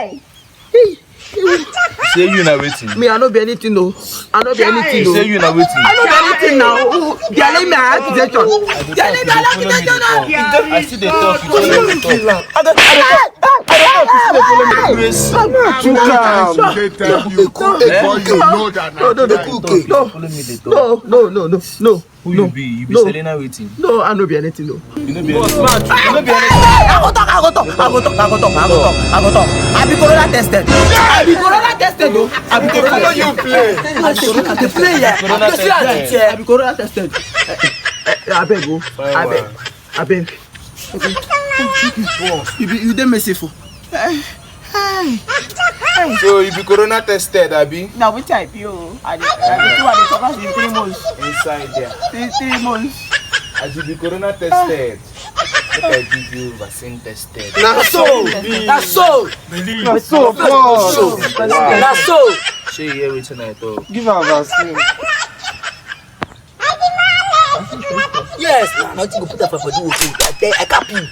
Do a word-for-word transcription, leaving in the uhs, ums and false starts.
Hey! Say you na wetin? Me, I no be anything, no. I no be anything, no. Say you na wetin? I no be anything now. They are laying my accusation. They are laying my accusation. I still dey talk, you follow me dey talk. I dey talk, you still dey follow me dey talk. Too calm. They tell you before you know that. No, no, no, no, no, no, no, no. Who you be? You be Selena wetin? No, I no be anything, no. You no be anything. You no be anything. I go talk, I go talk, I go talk, I go talk, I go talk, I go talk. I be corona tested. I be corona tested, though. I be corona tested. You play. I be corona tested. I be corona tested. Eh, eh, eh, abeg o. Abeg. Abeg. You be, you dey merciful. So you be corona tested, abi? Na which I be o. I dey, I dey do, I dey suffer since three months. Inside there. Since three months. As you be corona tested, make I give you vaccine tested. Na so. Na so. Na so, boss. Na so. Shey you hear wetin I talk? Give am vaccine. Yes, na nothing go put am for body. I tell, I cap you.